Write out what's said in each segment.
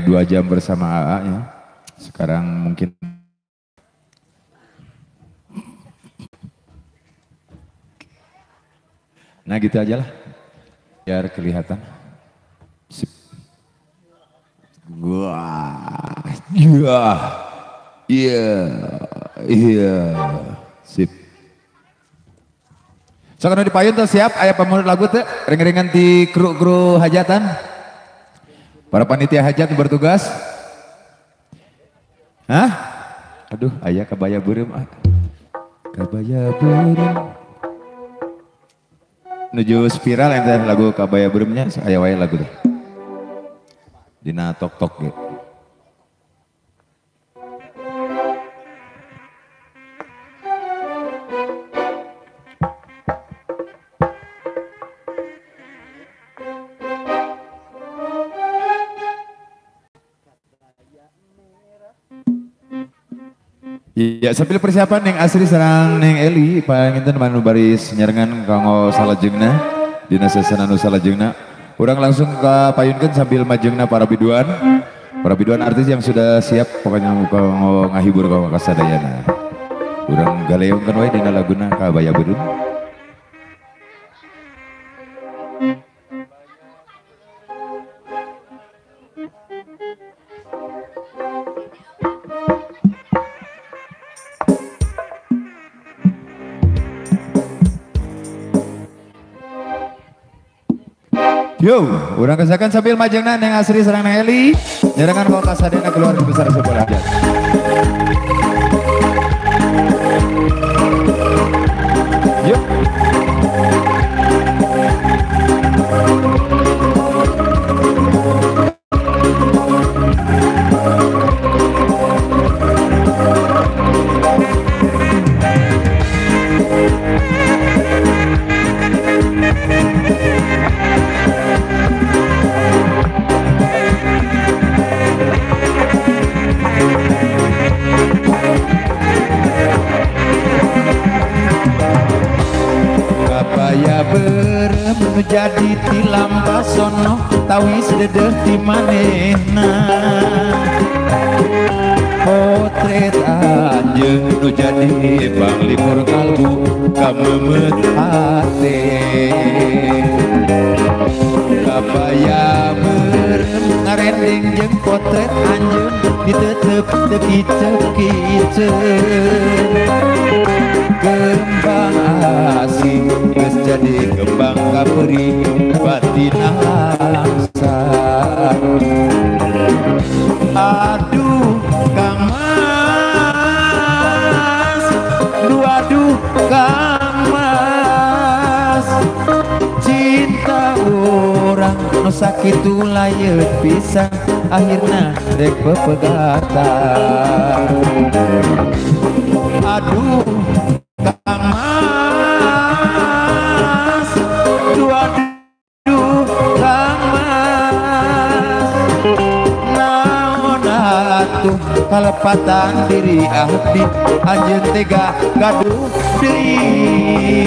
Dua jam bersama AA ya. Sekarang mungkin nah gitu aja lah biar kelihatan. Sip. Wah, iya, iya, iya, sip. Sok anu dipayun tuh siap, aya pamurut lagu teh, ring-ringan di kru-kru hajatan. Para panitia hajat bertugas. Hah? Aduh, aya kabaya beureum ah. Kabaya beureum. Nuju spiral ente lagu kabaya beureumnya, aya wae lagu teh. Dina tok-tok ge. Ya sambil persiapan Neng Asri sareng Neng Eli panginten manu baris nyarengan kanggo salajengna dina sesana anu salajengna. Urang langsung ka payunkeun sambil majengna para biduan. Para biduan artis yang sudah siap pokoknya kanggo ngahibur kanggo kasadayana. Urang galeungkeun wae dina laguna Kabaya Beureum. Yo, urang kesakan sambil majengna Neng Asri sareng Neng Eli, nyarengan kanggo kasadayana keluarga besar sekolah hajat. Yuk. Jadi tilam basono tawis dedeh ti manehna potret anjeun nu jadi panglimur kalbu kameumeut hate kabaya beureum ngarendeng jeung potret anjeun ditetep teu kicep-kicep kembang asing geus jadi kembang kaperi batin angsa. Aduh Kang Mas, aduh Kang Mas, cinta urang nu sakitu layeut pisan akhirna rek pepegatan. Aduh Kang Mas, aduh Kang Mas, naon atuh kalepatan diri abdi anjeun tega gaduh deui.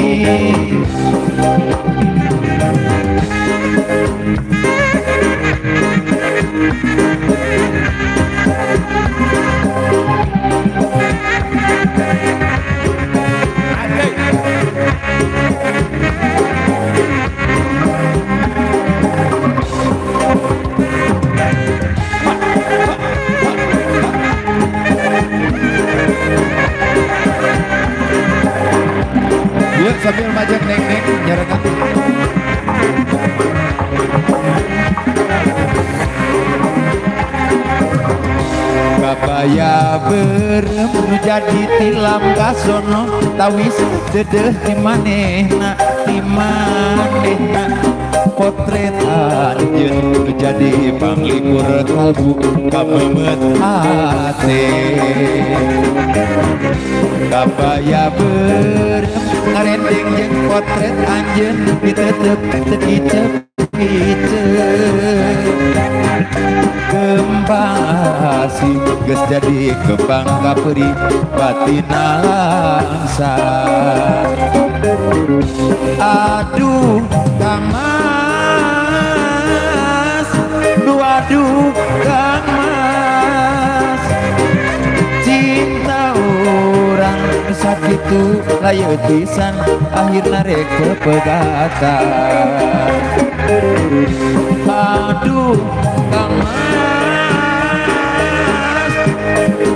Yuk sambil majek beureum nu jadi tilam kasono tawis dedeh ti manehna ti manehna potret anjeun nu jadi panglipur kalbu kamemet hate kabaya beureum ngarendeng jeung potret anjeun ditetep teu dicep-icep kembang asih geus jadi kembang kaperi batin langsa. Aduh Kang Mas, aduh Kang Mas, cinta urang sakitu layeut pisan akhirna rek pepegatan. Aduh Kang Mas,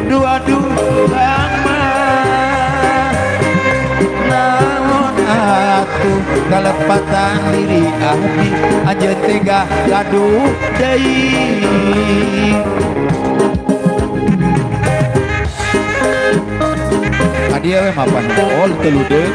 aduh Kang Mas, naon atuh kalepatan diri abdi anjeun tega gaduh deui. Kadieu we mapan oh teu ludeung.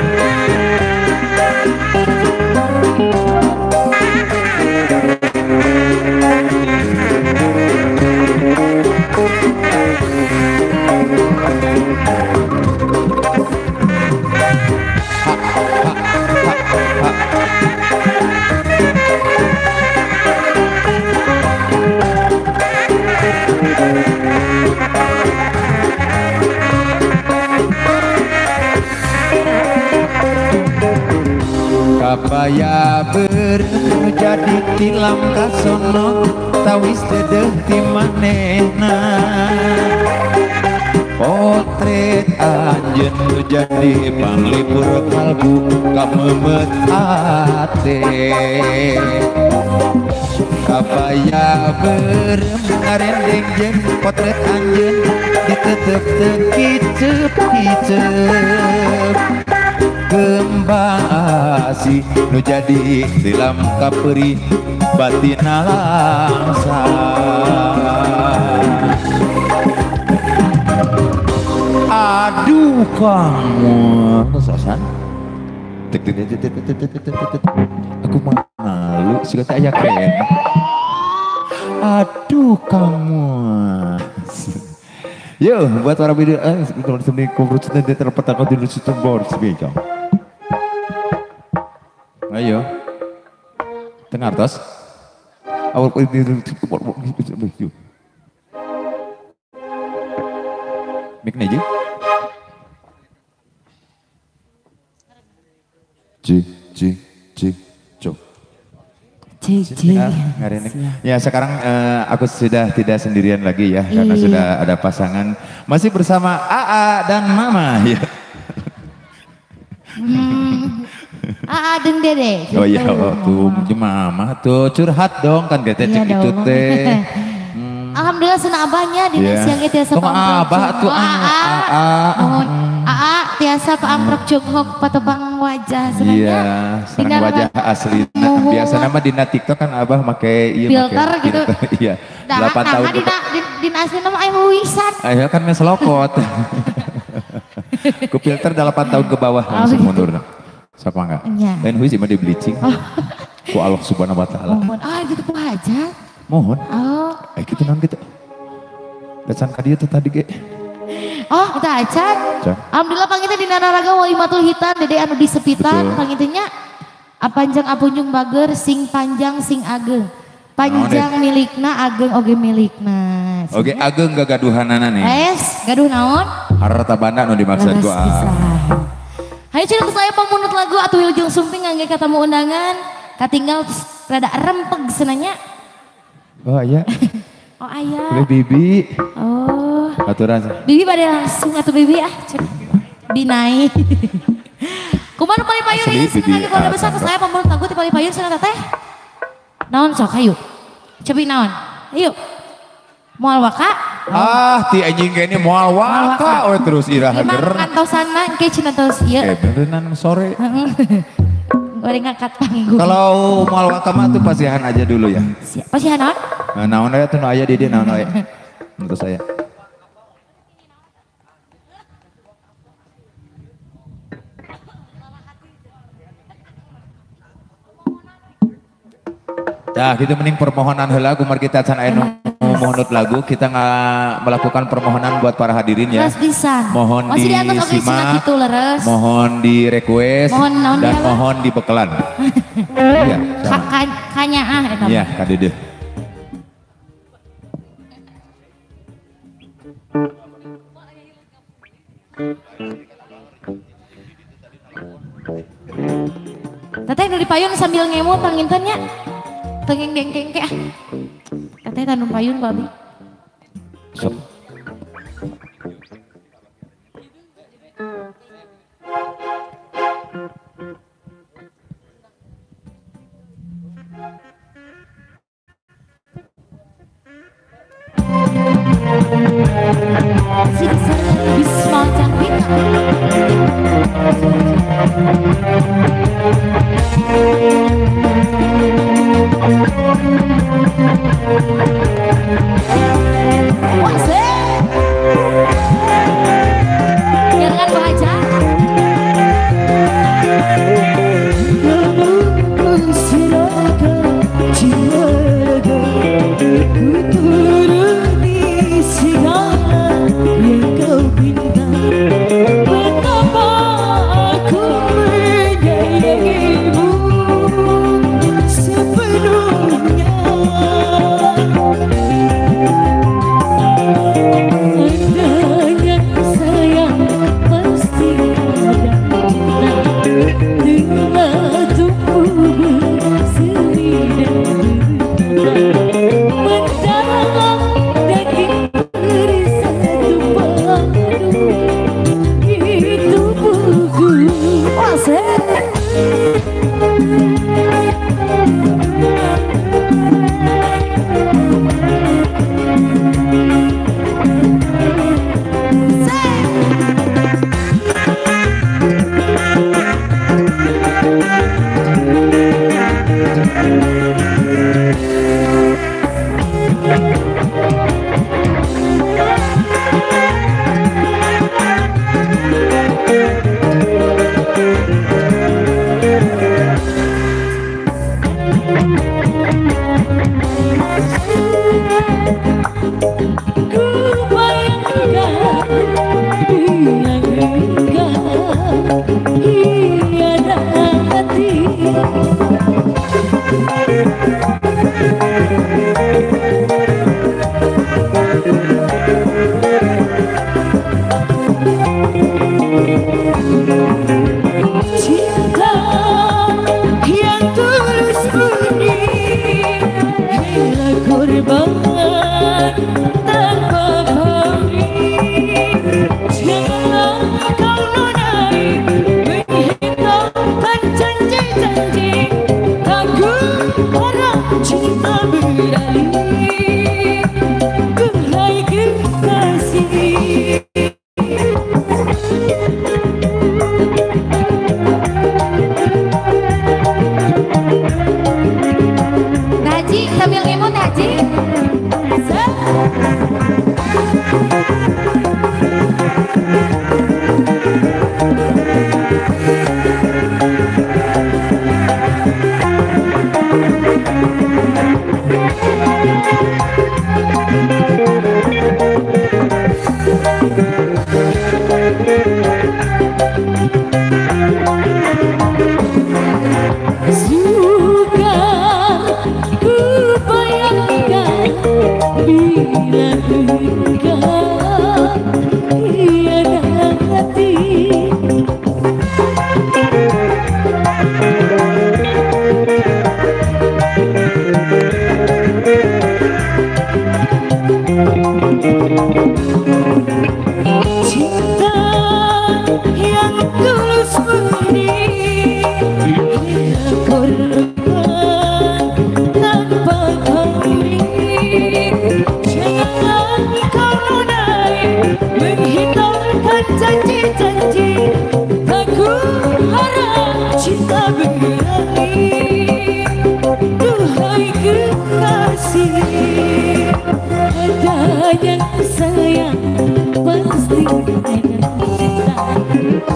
Kabaya beureum jadi tilam kasono tawis dedeh ti manehna potret anjeun nu jadi panglipur kalbu kamemet hate kabaya beureum ngarendeng jeung potret anjeun ditetep teu kicep-kicep kembang asih nu jadi tilam kaperi batin langsa. Aduh kamu sosan aku malu sudah tak aya keren. Aduh kamu. Yo buat orang video ayo dengar tos. Mik neji. C C C C. Ya sekarang aku sudah tidak sendirian lagi ya karena sudah ada pasangan masih bersama AA dan Mama ya. AA dan Dede. Oh iya tuh Mama tuh curhat dong kan gete cek itu teh. Alhamdulillah senang abahnya di siang itu tiasa abah tuh AA. AA tiasa paamprok jonghok patepang wajah sebenarnya. Iya, sareng wajah asli. Biasa nama dina TikTok kan abah make ieu filter gitu. Iya. 8 tahun. Dina asli nama aya huisan. Aya kan mes lokot. Ku filter 8 tahun ke bawah langsung mundur. Sok mangga. Lain huis mah di bleaching. Ku Allah Subhanahu wa taala. Mohon ah gitu ku hajat. Mohon. Oh. Eh gitu naon gitu. Pesan ka dieu teh tadi ge. Oh, kita acan. Alhamdulillah panggilnya di Naraga Walimatul Hitan, dede anu di Sepitan, panggilnya apanjang apunjung bager, sing panjang sing ageng. Panjang milikna, ageng oge milikna. Oge ageng gagaduhanana nih. Es, gaduh naon? Harta banda nu dimaksud gua. Hayu cenah saya pamunut lagu atuh wilujeng sumping ngangge katamu undangan, katinggal rada rempeg senanya. Oh iya. Oh ayah. Bibi. Oh. Aturan. Bibi pada langsung atau bibi ah binai. Kumaha nu paling payun ieu seneng keluarga besar saya pamunut lagu ti paling payun seneng teteh. Naon sok hayu. Cobi naon? Ayo. Moal waka? Ah, ti anjing kene moal waka we terus iraha ger. Kantosanna engke cenah tos ieu. Beneran sore. Goreng ngangkat panggung. Kalau moal waka mah tuh pasihan aja dulu ya. Siap. Pasihan naon? Naon aya tuh nu aya di dieu naon aya. Menurut saya. Nah, gitu mending permohonan heula kumargi kita can aya nu mohonut lagu, kita nggak melakukan permohonan buat para hadirin ya. Mohon disimak, mohon di request, dan mohon dibekelan. Iya, kanya ah eta. Iya, ka deudeuh. Teteh nu dipayun sambil ngemut panginten nya. Tengeng dengkeng ke ah. Teteh tanu payun ku abi. Sok. Bisma cantik. Jangan baca.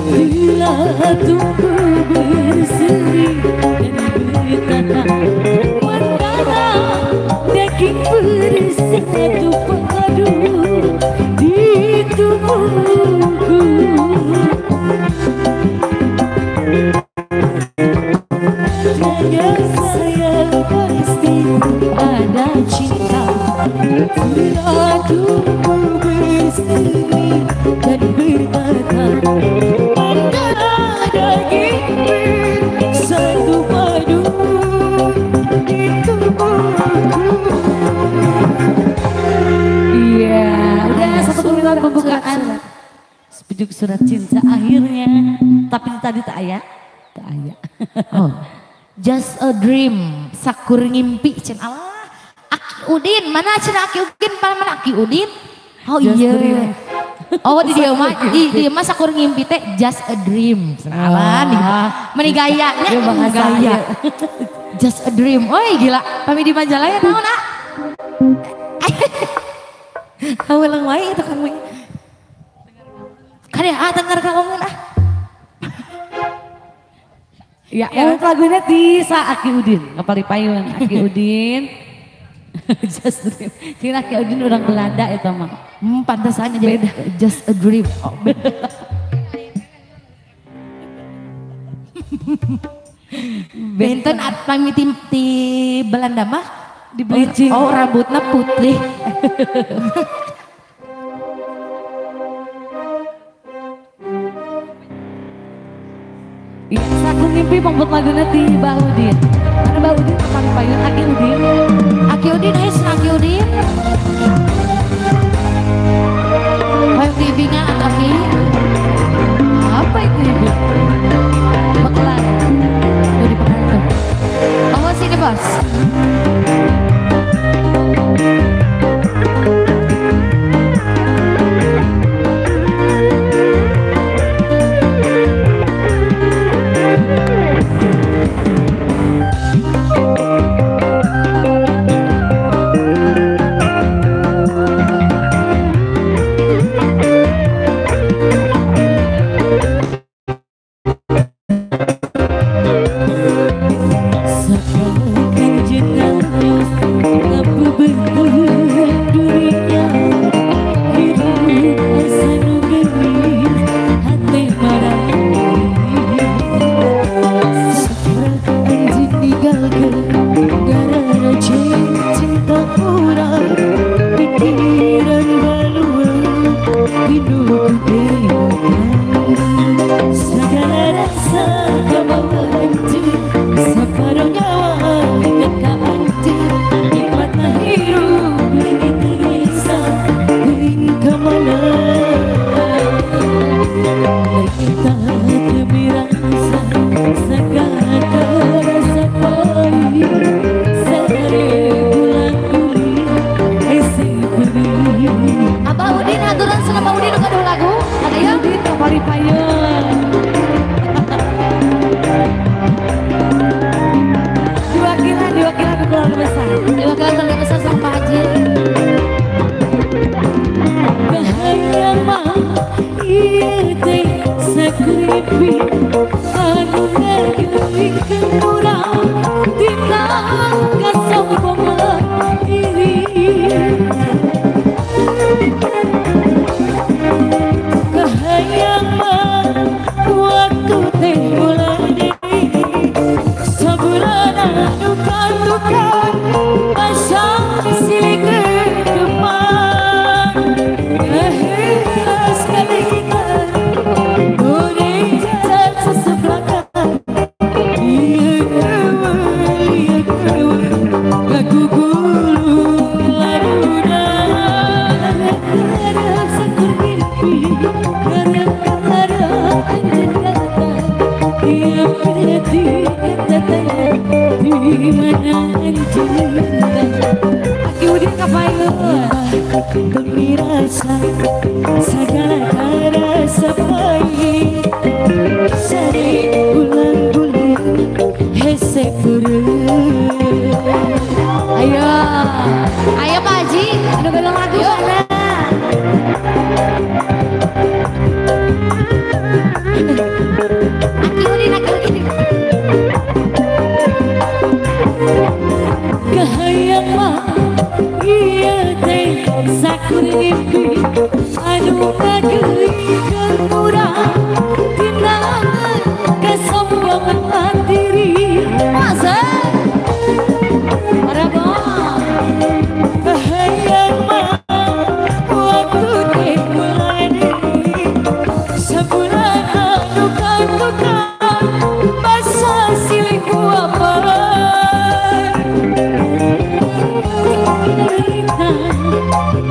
Bila tumbuh berseri dan berkata Sepucuk surat cinta akhirnya. Tapi tadi tak aya. Tak aya. Oh. Just a dream. Sakur ngimpi cen Allah. Aki Udin, mana cen Aki Udin? Mana Aki Udin? Oh just iya. Dream. Oh di dia mah di dia mah sakur ngimpi teh just a dream. Alah nih. Meni gayanya gaya. Just a dream. Oi gila. Pami di Majalaya naon ah? Haweulang wae itu kamu. Kade ah tengar kamu ah. Ya, ya. Lagunya di sa Aki Udin, kapali payun Aki Udin. Just dream. Cina Aki Udin orang Belanda itu mah. Pantesannya jadi just a dream. Oh, beda. Benten pami ti Belanda mah di bleaching. Oh, rambutnya putih. Iya, aku ngimpi pembuat lagunya di Mbak Udin. Karena Mbak Udin kepali payun Aki Udin. Aki Udin, hai Aki Udin. Ayo bimbingan Aki. Apa itu ibu? Bakalan. Tuh di bekalan tuh. Awas ini bos.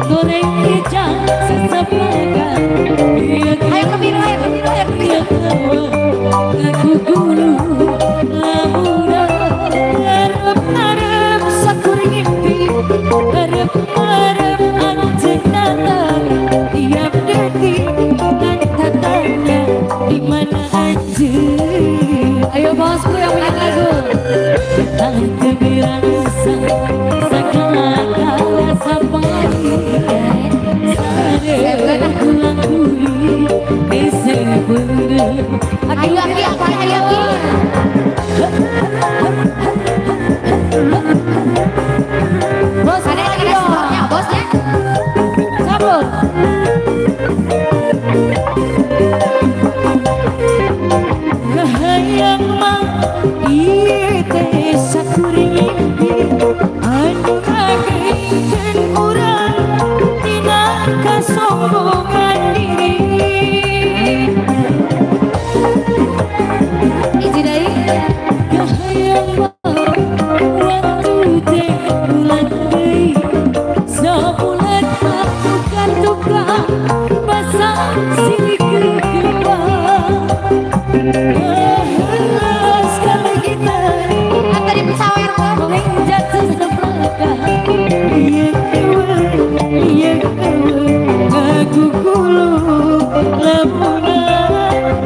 Goreng hijau seseplakan. Ayo aki aki ayo aki. Bos ada yang kena sebabnya bosnya. Sabut. Kahayang mah ieu teh sakuring mimpi anu ngageungkeun urang tina kasombongan diri. Hiji deui. Kahayang mah waktu teh bulan deui sabulan tukang-tukang basah silih kekebang. Sekali kita atau di pesawer menginjak seseplaka. Iya kewe, ngaku kulu lamuna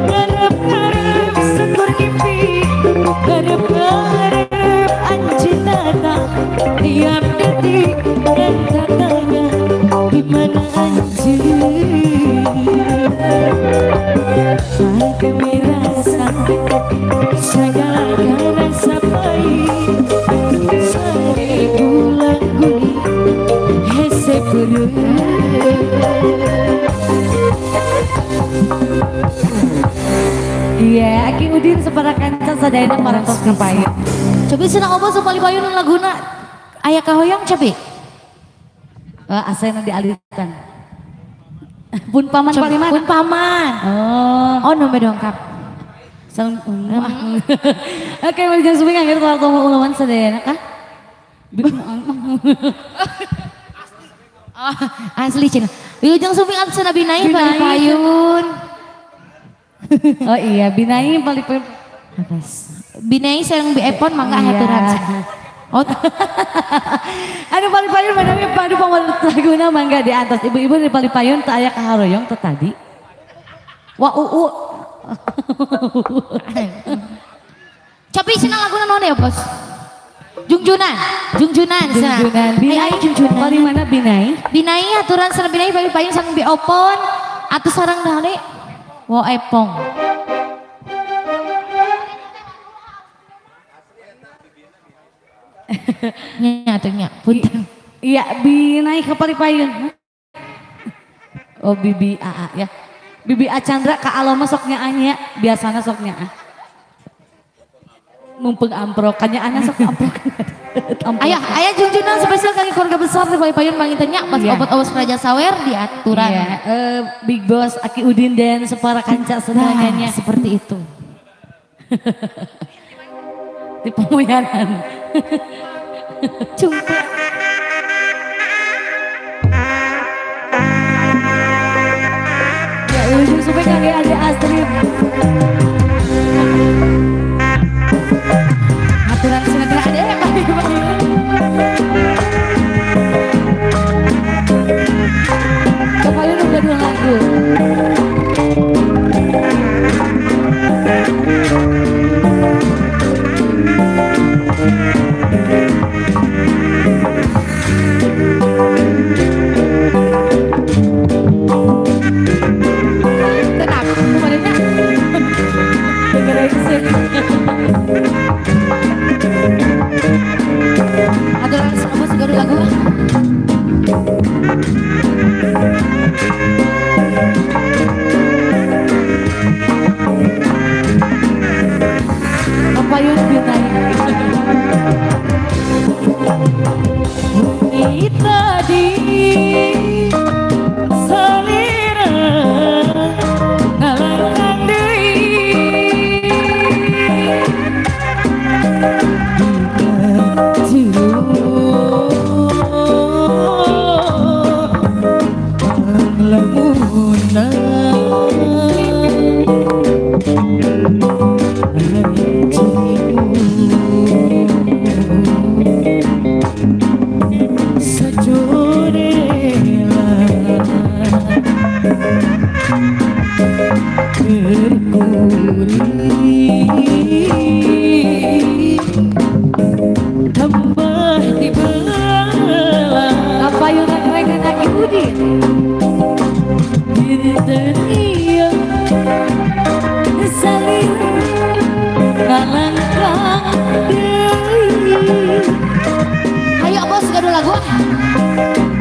ngarep-ngarep syukur mimpi, ngarep-ngarep anjing tata tiap detik dan tatanya di mana anjing. Demi rasa segala rasa pahit sare bulan guli hese perut. Iya, Aki Udin separa kanca sadayana parantos kapayun. Cobi senang opo supali payun laguna aya kahoyong cobi. Asena dialitan. Pun paman paling mana? Pun paman. Oh, oh nomor dongkap. Oke, mari jangan sumping akhir keluar tomo ulaman sadayana kah? Oh, asli cina. Wilujeng sumping atuh binai paling payun. Oh iya, binai paling payun. Binai sareng bi epon mangga haturan. Oh. Aduh paling payun manami padu paman laguna mangga di atas ibu-ibu di paling payun teu aya kaharoyong teu tadi. Wa uu. Cobi senang laguna naon ya, Bos? Jungjunan, jungjunan, jungjunan. Binai, jungjunan. Paling mana binai? Binai aturan sareng binai paling payun sareng bi opon atuh sareng naon deui? Wa epong. Nya atuh nya, punten. Iya, binai ke paling payun. Oh, Bibi AA ya. Bibi A Chandra ka aloma sok nyaanya, biasana sok nyaa. Mumpung amprok, kanyaana sok amprok. Ayo, ayo jungjunan spesial kali keluarga besar di paling payun manginten nya pas obat-obat Raja Sawer di aturan. Iya, Big Boss Aki Udin dan separa kanca sedayana. Nah, seperti itu. Di pemuyaran. Cumpa. Ya ujung sampai kakek ada Astrid. Aturan sinetron ada ya Pak. Kepayun udah dua lagu. Tenang, kemarinnya. Aturan sama segala lagu. Kapayun binai. Tadi salira ngalangkang deui lamuna tambah di belah. Kapayun reng-rengan Aki Udin. Dinten iya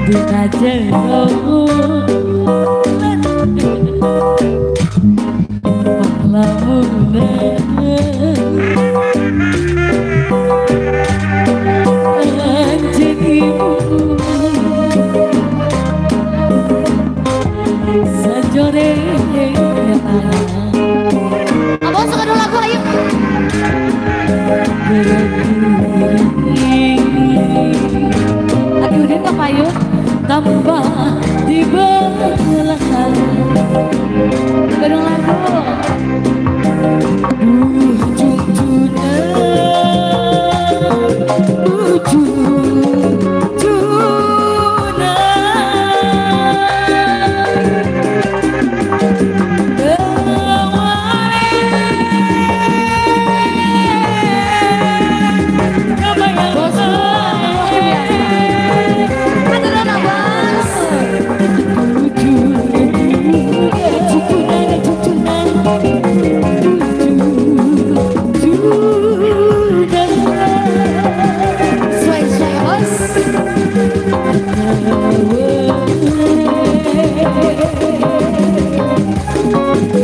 Dina jero lamun anjeun ibu sajore. Abang suka dulu lagu ayo. Aki Udin kapayun tambah di belakang. Gadung lagu. Duh cucuna, duh cucuna.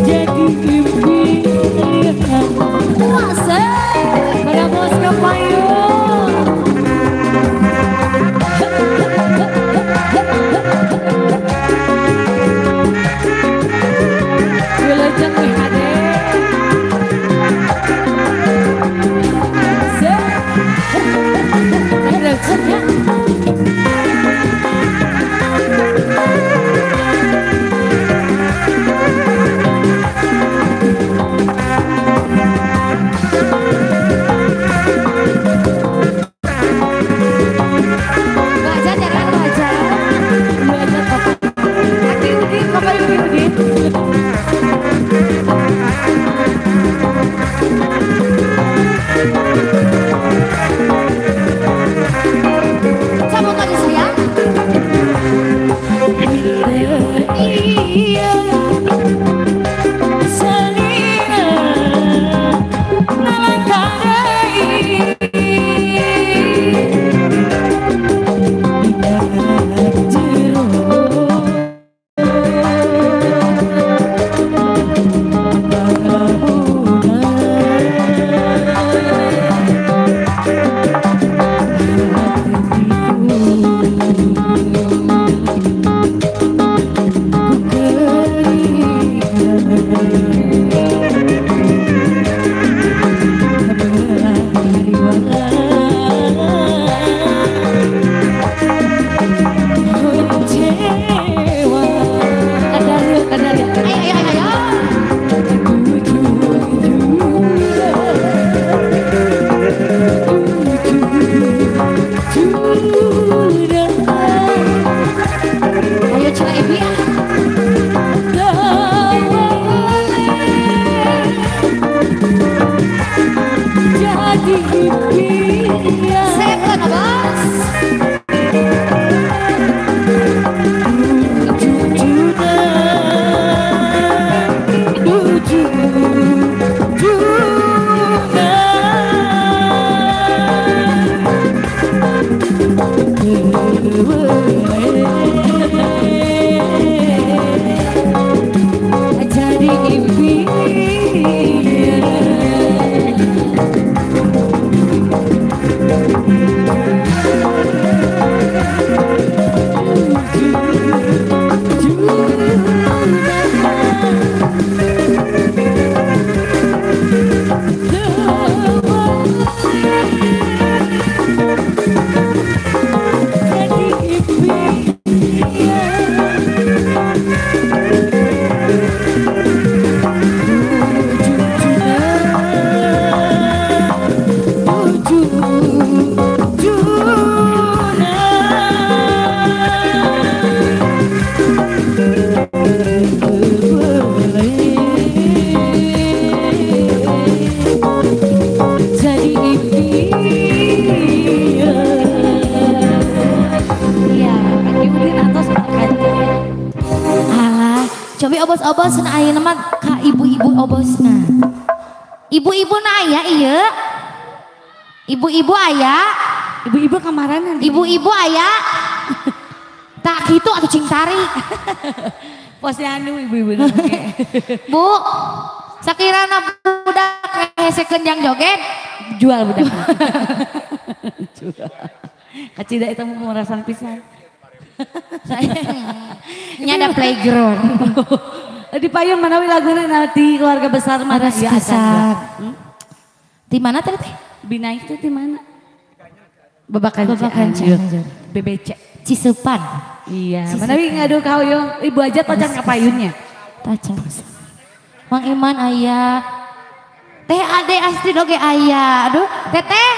Jadi impian Puasa. Pada bos kapayun. Wilujeng wih ade. Wajar jangan wajar. Aki Udin, kapayun Udin. Sambung lagi sayang. Iya salina nalangkarai dina jero Kadar ya. Ayo ayo ayo. Ayo cina ibu ya. Jadi impian Seven abas. Jadi impian. Cobi obos-obos na ayeuna mah ka ibu-ibu obosna. Ibu-ibu na aya ieu. Ibu-ibu aya. Ibu-ibu kamaran. Ibu-ibu aya. Tak gitu atau cing tarik. Posyandu ibu-ibu. Bu, sakirana budak hesekeun jang joget. Jual budak. Jual. Kacida itu mau merasan pisan. Ini ada playground. Di payung manawi laguna nanti keluarga besar mana ya besar. Di mana tadi teh? Binai itu di mana? Babakan Cianjur. BBC. Cisupan. Iya, manawi ngadu kahoyong ibu aja tacan ka payunnya. Tacan. Mang Iman aya. Teh Ade Astrid oge aya. Aduh, teteh.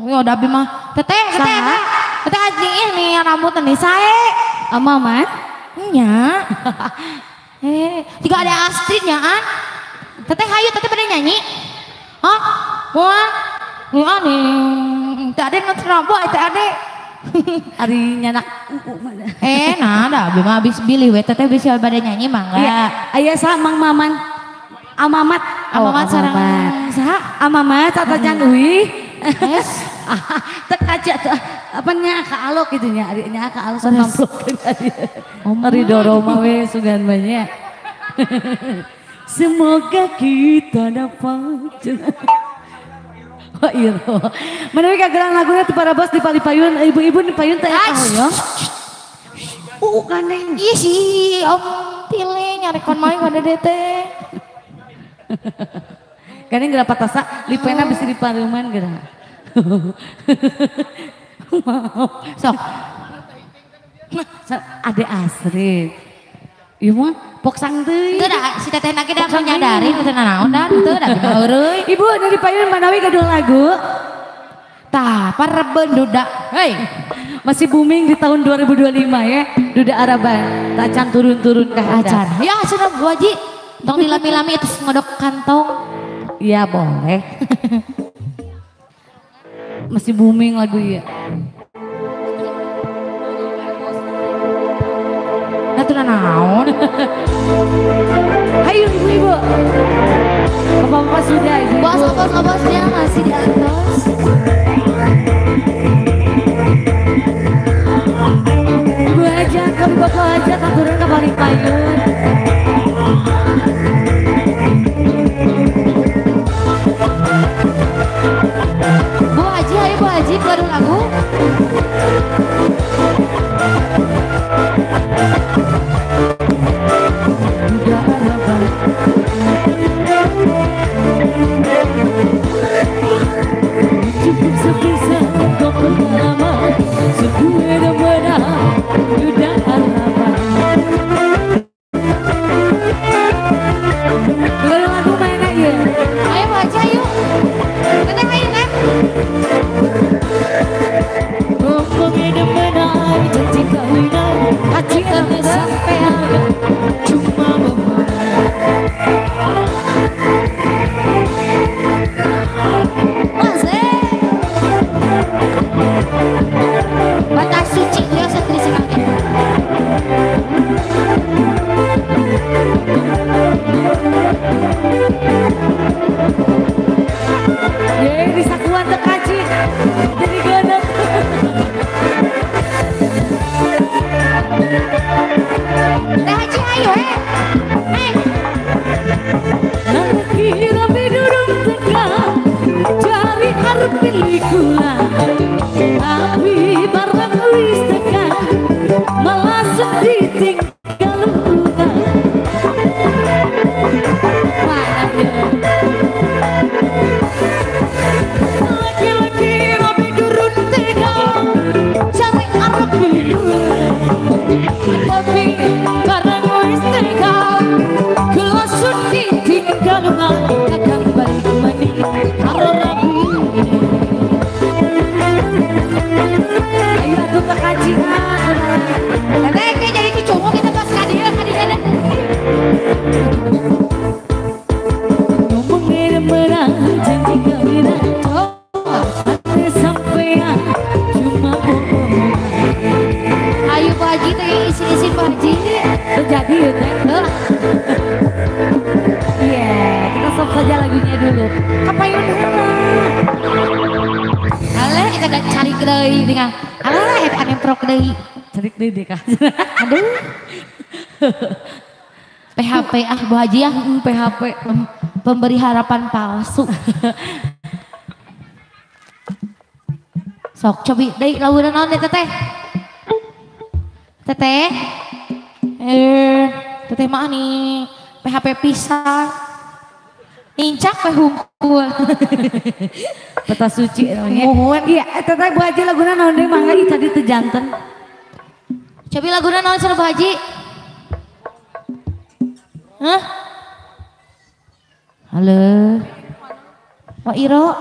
Ya udah abi mah. Teteh, teteh. Teteh anjing ini rambut nih sae. Amaman? Nya. Tiga ada Astrid nya an. Teteh hayu teteh pada nyanyi. Hah? Wah. Wah nih. Teh Ade ngeus rambut teh Ade. Ari nyanak uu mana. Nah da abi mah habis bilih we teteh bisa pada nyanyi mangga. Iya, aya sa Mang Maman. Amamat. Amamat sareng saha? Amamat satajan uih. Es. Teu kaca apa nya ka alok gitu nya, ari nya ka alok samplokeun ari. Ari doro mah we sugan banyak. Semoga kita dapat. Wah iya. Menawi kageran laguna ti para bos di palipayun, ibu-ibu di payun teh kahoyong. Gandeng. Ih si Om Tile nyarekon main ka dede teh. Gandeng geura patasa, lipena bisi dipareuman geura. Sok. Ade Astrid. Ieu mah poksang deui. Teu da si teteh na ge da menyadari teu naon da teu da eureui. Ibu nu di payun manawi gaduh lagu. Tah pareben duda. Hei. Masih booming di tahun 2025 ya. Duda Araban. Tacan turun-turun ka acan. Ya cenah Bu Haji. Tong dilami-lami terus ngodok kantong. Iya boleh. Masih booming lagu ya. Nah tuh naon. Hayu ibu-ibu. Bapak-bapak sudah ibu-ibu. Bos-bos-bosnya masih di atas. Ibu aja, kami bapak aja turun ke paling payun. Bu Haji, ayo Bu Haji, baru lagu. Cukup sebisa kau pengalaman, sebuah menang, duda harapan. Baru lagu main aja. Ayo Bu Haji, ayo. Teteh ayo kan. Ngomongin menang, janji kawinan, hati sampai cuma bohong. Batas suci ya setri sekali. Ye, di sakuan tekaci jadi geuneuk. Teh Haji ayo eh. Hei. Laki rapi durung teka, cari arep pilih kula. Tapi barang wis teka, malah sedih tinggal buka. Laki-laki rapi durung teka, cari arep pilih kula. Tapi barang wis teka, kula sedih tinggal kakang balik maning karo rabu. Ayo atuh kekajian. Teteh kayak jadi cucungu kita pas kadieu kadieu. Ngomongin menang janji kawinan, hati sampean cuma bohong. Ayo Bu Haji teh isi-isi Bu Haji. Terjadi ya teh. Iya, kita stop saja lagunya dulu. Kapayun heula. Alah, kita cari deui tinggal. Alah, eta anu Bentrok deui. Cerik deui deh kah. Aduh. PHP ah Bu Haji ya. PHP pemberi harapan palsu. Sok cobi deui laguna naon teh teteh? Teteh. Teteh mah nih PHP pisan. Nincak we hungkul. Peta suci namanya. Muhun. Iya, teteh Bu Haji laguna naon deui mangga ieu tadi teu janten. Cobi laguna naon cenah Bu Haji? Hah? Halo. Pak Iro.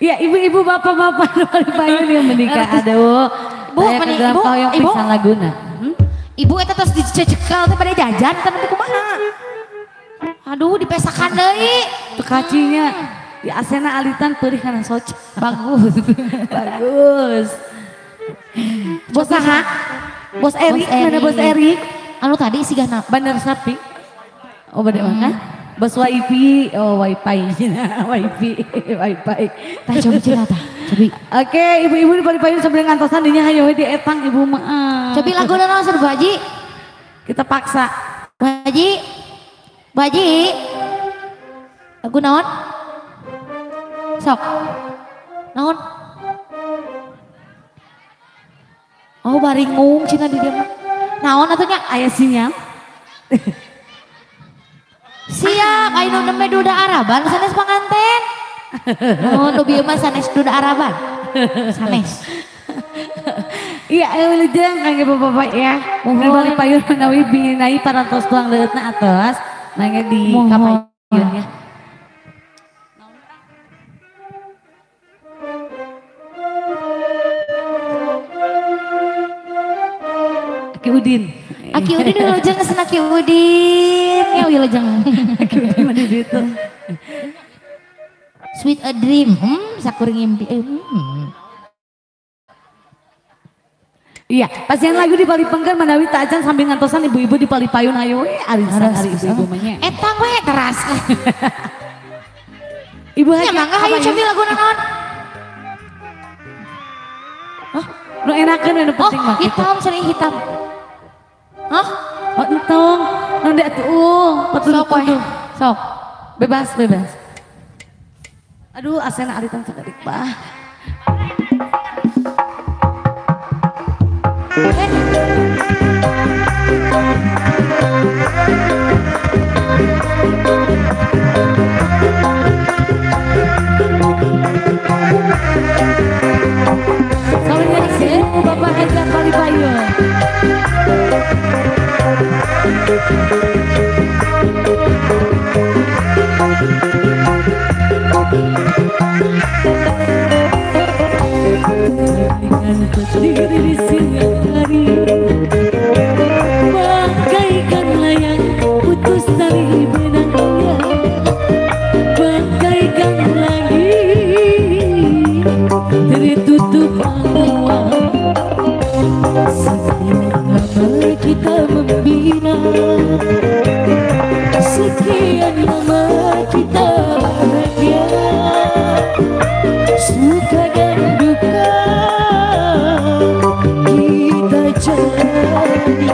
Ya ibu-ibu bapak-bapak payun yang menikah aduh. Bu, ibu, ibu. Laguna. Ibu eta tos dicekal teh pada jajan eta nanti kumaha? Aduh dipesakan deui. Tekacinya. Ya asena alitan perih kana soca. Bagus. Bagus. Bos saha? Bos Erik, mana Bos Erik? Anu tadi sigana bandar sapi. Oh bade mana? Bos wifi, oh wifi, wifi, wifi. Tah cobi cenah tah, cobi. Oke, ibu-ibu di payun sambil ngantosan dinya hayo we di etang ibu mah. Cobi laguna naon Bu Haji? Kita paksa. Bu Haji. Bu Haji. Lagu naon? Sok. Naon? Oh baringung cenah di dieu mah. Naon atuh nya? Aya sinyal. Siap, ayo nembe duda Araban sanes panganten. Oh, nu bieu mah sanes duda Araban. Sanes. Iya, wilujeng kangge bapak-bapak ya. Muhun balik payun menawi binai parantos tuang leueutna atos nangge di kapayun ya. Aki Udin. Aki Udin wilujeng geus Aki Udin. Ya wilujeng. Aki Udin mah di ditu. Sweet a dream. Sakur ngimpi. Iya, pasien lagu di Palipengkeun manawi tak acan sambil ngantosan ibu-ibu di Palipayun ayo we arisan ari ibu-ibu mah nya. Etang we teras. Ibu Haji ya mangga hayu cobi lagu naon? Hah? Nu enakeun nu penting mah. Oh, hitam sering hitam. Hah? Oh, entong. Nu dek tuh, sok we. Sok. Bebas, bebas. Aduh, asena aritan sakedik bah. Assalamualaikum Bapak Haji Palipayun. Bagaikan petir di siang hari, bagaikan layang putus dari benangnya, bagaikan lagi tertutup awan. Sekian lama kita membina, sekian lama kita bahagia, suka dan duka kita jalani.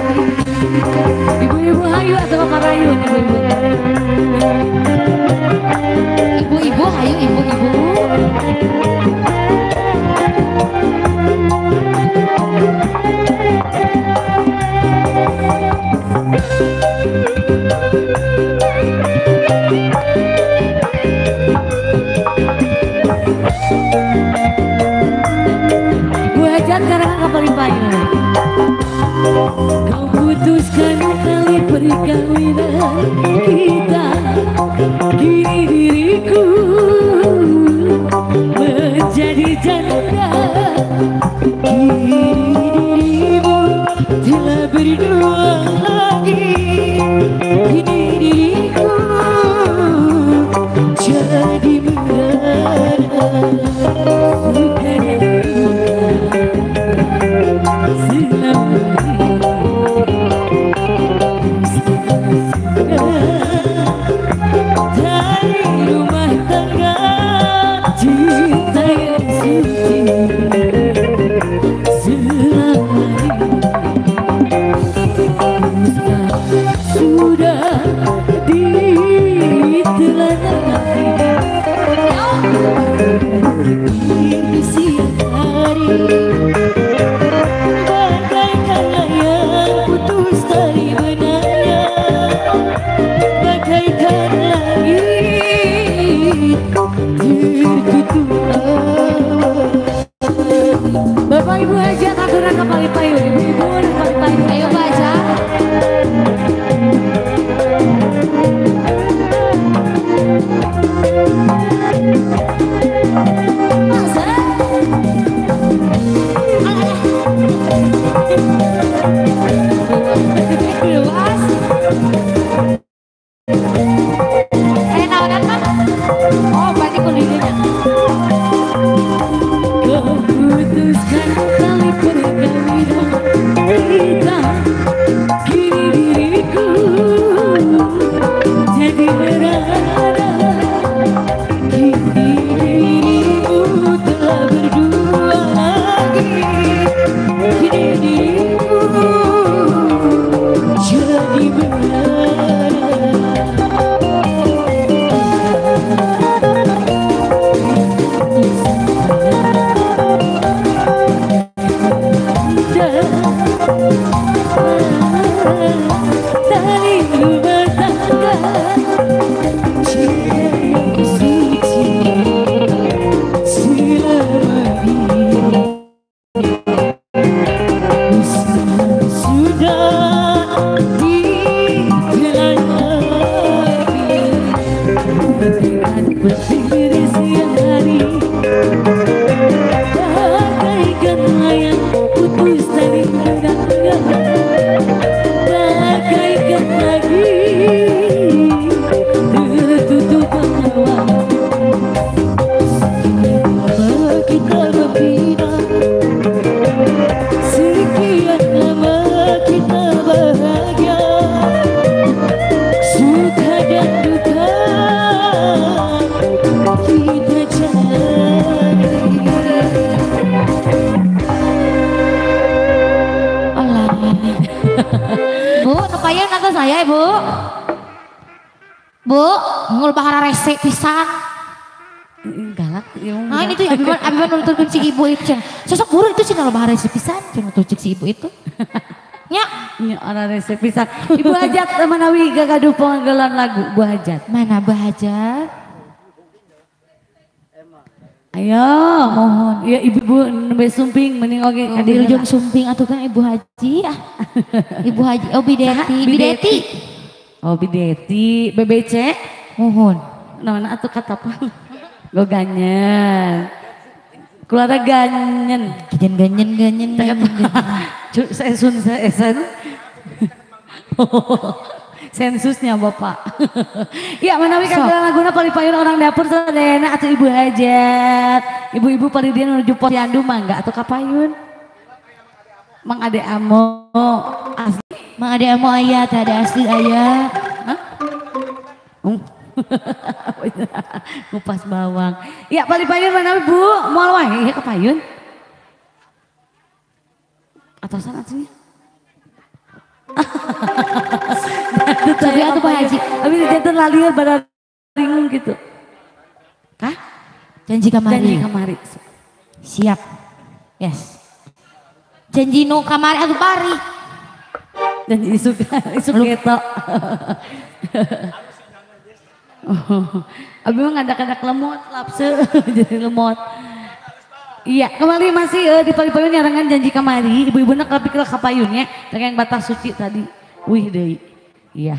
Ibu-ibu hayu atau marayun ibu-ibu? Ibu-ibu hayu ibu-ibu. Bu Hajat sekarang ke Palipayun. Kau putuskan tali perkawinan kita, kini diriku menjadi janda. Kini dirimu telah berdua lagi, kini diriku jadi merana. Suka dan duka selama ini. Di siang hari bagaikan layang putus tali benangnya, bagaikan langit tertutup awan. Bapak Ibu hajat aturan ke Palipayun, ibu-ibu ke Palipayun. Ayo baca. Luas. Naonan mah? Oh, berarti kuliahnya. Kau putuskan tali perkawinan kita, kini diriku jadi merana. Kini dirimu telah berdua lagi, kini dirimu jadi merana. Tali rumah tangga cinta yang suci selama ini sudah ditelan api. Bagaikan petir siang hari, bagaikan layang putus tali benangnya, bagaikan lagi tertutup awan. Sekian lama kita membina, sekian lama kita bahagia, suka dan duka kita jalani. Alah. Bu, tepayun nonton saya Ibu. Bu, ngul bahara rese pisan. Galak. Nah, ini tuh abi mah nuturkeun si ibu itu cenah. Sosok buruk itu cenah loba rese pisan, cenah tuh cek si ibu itu. Nya, Nya orang rese pisan. Ibu hajat manawi gagaduh panggelan lagu Bu Hajat. Mana Bu Hajat? Ayo, mohon. Ya ibu-ibu nembe sumping mending oge ka Di dieu. ujung sumping atuh kan Ibu Haji ah. Ibu Haji, oh Bideti, Bideti. Oh Bideti, BBC. Mohon. Namana atuh katapang. Go ganyen. Keluarga ganyen. Ganyen ganyen ganyen. Ganyen. Sensun sen. Sensusnya Bapak. Ya manawi kanggo laguna Palipayun orang dapur sadayana atau Ibu Hajat. Ibu-ibu paling dia menuju posyandu mangga atau kapayun. Mang Ade Amo asli. Mang Ade Amo aya, teh ada asli aya. Hah? Ngupas bawang. Ya Palipayun manawi Bu, moal wae ya kapayun. Atasan aslinya. Tapi atuh Pak Haji, abi janten lalieur bararingung gitu. Hah? Janji kamari. Janji kamari. Siap. Yes. Janji nu kamari atuh bari. Janji isuk isuk ketok. Abi mah ngadak-ngadak lemot lapse jadi lemot. Iya, kembali masih di Palipayun nyarangan janji kamari, ibu-ibu nak tapi ke kapayunnya dengan yang batas suci tadi. Wih deui. Iya.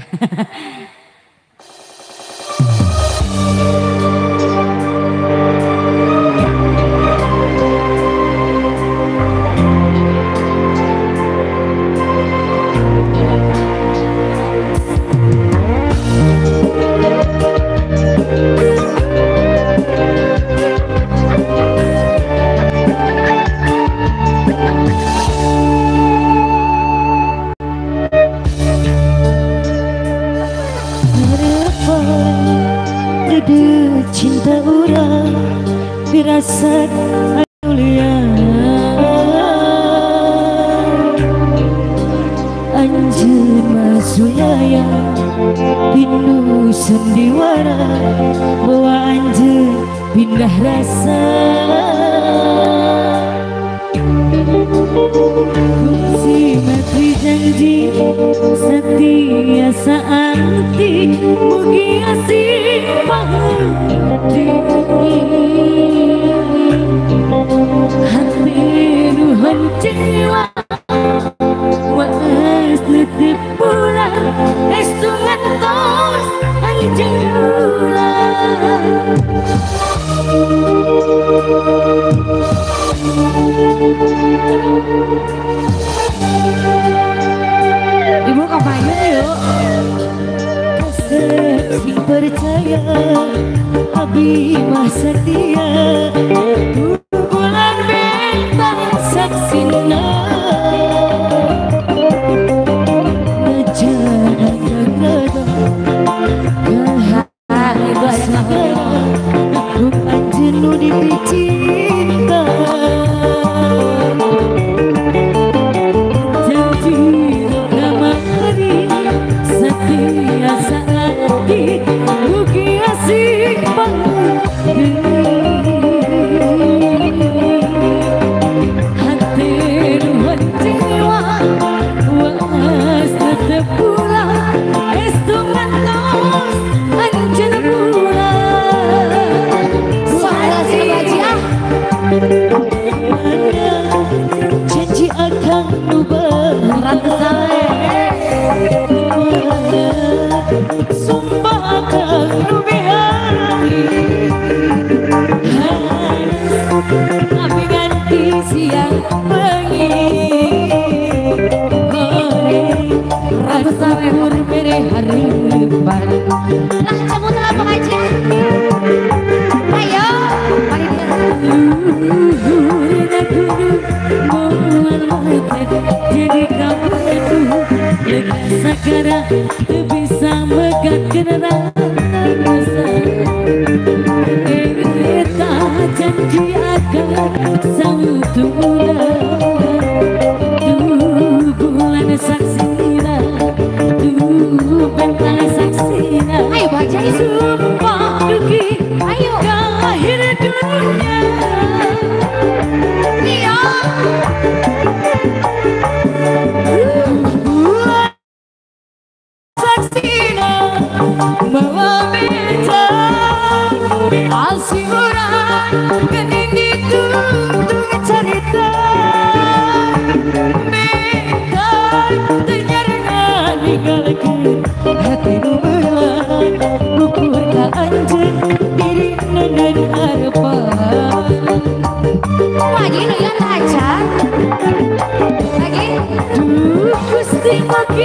Cinta urang firasat anulian anjeun masuyaya pinu sandiwara bawa anjeun Pindah rasa kungsi mati janji setia saanti mugi asih pahati hati nuhun jiwa waas nitip pulang estu ngantos anjeun ulang. Ibu kampanye yuk. Kasih percaya abi mah setia bulan bentang saksina dicinta janji kamari setia saati mugi asik panggi hati nuhun jiwa waas tetep pulang estu ngantos anjeun pulang. Janji akan ubah sumpah akan ubah tapi ganti siang bengi rasa bere harapan. Lah cabut lah pengajian. Ayo, mari jadi kamu itu lekas sakara bisa megat rasa kita janji akan sang tuna tuh bulan saksina tuh bentang saksina. Ayo baca sumpah duki ayo ke akhir dunia. Iya. Bulan saksina bawa bentang asih urang gening ditungtung cerita bentang teu ninggalkeun hati nu belah ukur ka anjeun dirina dan harapan. Lagi nu ya tacan. Lagi. Duh Gusti maki